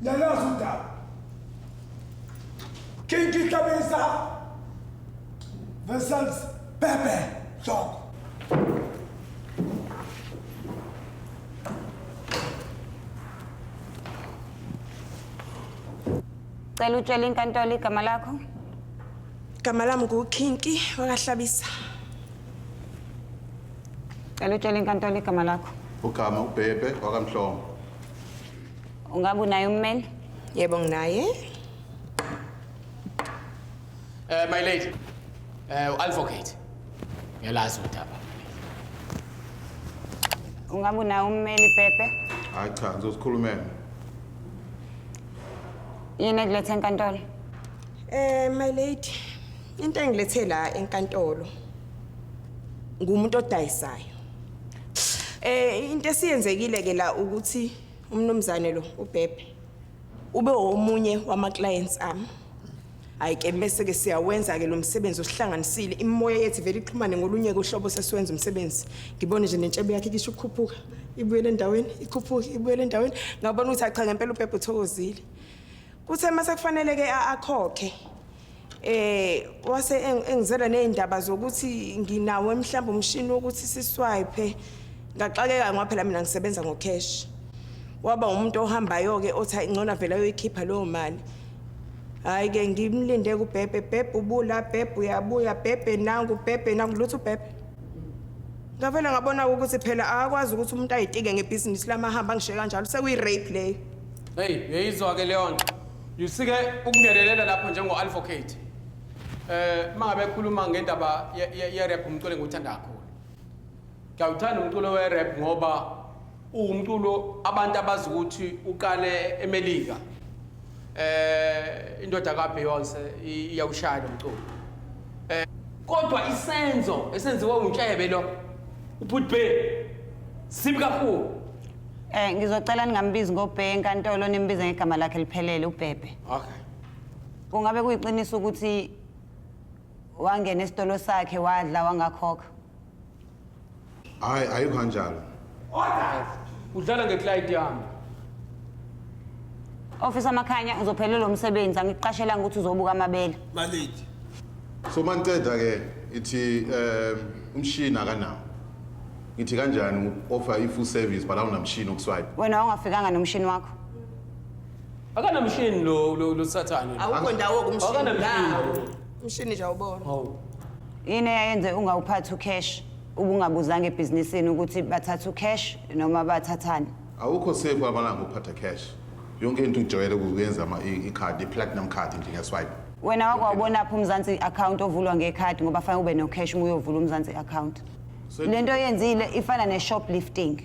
Niyalazi udaba. King Hlabisa versus Pepe Hloko. Cela utshele inkantolo igama lakho. Igama lami nguKhinki wakaHlabisa. Cela utshele inkantolo igama lakho. Ugama uBhebhe wakaMhlongo. Ungabe unaye ummeli? Yebo nginaye. My lady, advocate. Ngiyalazi udaba. Ungabe unaye ummeli Pepe? Hayi cha, ngizozikhulumela. Yini ekulethe enkantolo? My lady, into engilethe la enkantolo ngumuntu odayisayo. Into esiyenzekile ke la ukuthi umnumzane lo uBhebhe ube omunye wama clients ami. Hayi ke bese ke siyawenza ke lo msebenzi osihlanganisile imimoya yethu vele ixhumane ngolunye kohlobo sesiwenza umsebenzi. Ngibone nje nentshebe yakhe kisho ukukhuphuka ibuyele endaweni ikhuphuke ibuyele endaweni ngabona ukuthi cha ngempela uBhebhe uthokozile. Kuthe mase kufanele ke akhokhe wase engizela nezindaba zokuthi nginawo mhlawumbe umshini wokuthi siswipe ngaxakeka ngoba phela mina ngisebenza ngocash. Waba umuntu ohambayo ke othi hayi ngcono vele ayoyikhipha leyo mali. Hayi ke ngimlinde kuBhebhe, Bhebhe ubula, Bhebhe uyabuya, Bhebhe nangu, Bhebhe nangu, lutho uBhebhe. Ngavele ngabona ukuthi phela akakwazi ukuthi umuntu ayitike ngebhizinisi lamahamba ngishiye kanjalo sekuyi rape leyo. Hey, uyayizwa ke leyo nto. You see ke ukungenelela lapho njengo advocate. Mangabe ekhuluma ngendaba ye rap umculo engiwuthanda kakhulu. Ngiyawuthanda umculo we rap ngoba uwumculo abantu abazi ukuthi uqale eMelika. Indoda kaBeyonce iyawushaya lo mculo. Kodwa isenzo esenziwe uNtshebe lo uBhut B sibi kakhulu. Ngizocela ningambizi ngoBhe enkantolo nimbize ngegama lakhe liphelele uBhebhe. Okay. Kungabe kuyiqiniso ukuthi wangena esitolo sakhe wadla wangakhokha? Hayi, ayikho kanjalo. Order! Udlala ngeclient yami. Officer Makhanya uzophelelwa umsebenzi angikuqashelanga ukuthi uzobuka amabele. My lady. So maniceda ke ithi umshini akanawo. Ngithi kanjani offer i full service but awunamshini okuswipe. Wena wangafikanga nomshini wakho. Akanamshini lo sathane. Awukho ndawo kumshini. Akanamshini. Umshini nje awubona. Hawu. Yini eyayenze ungawuphathi ucash ubungabuzanga ebhizinisini ukuthi bathatha ucash noma bathathani? Awukho safe amalanga uphatha cash. Yonke into ujwayele ukuyenza ama i-card, i-platinum card nje ngeswipe. Wena wakwawubona phi uMzansi account ovulwa ngekhadi ngoba fanele ube no cash uma uyovula uMzansi account. Lento oyenzile ifana ne-shoplifting.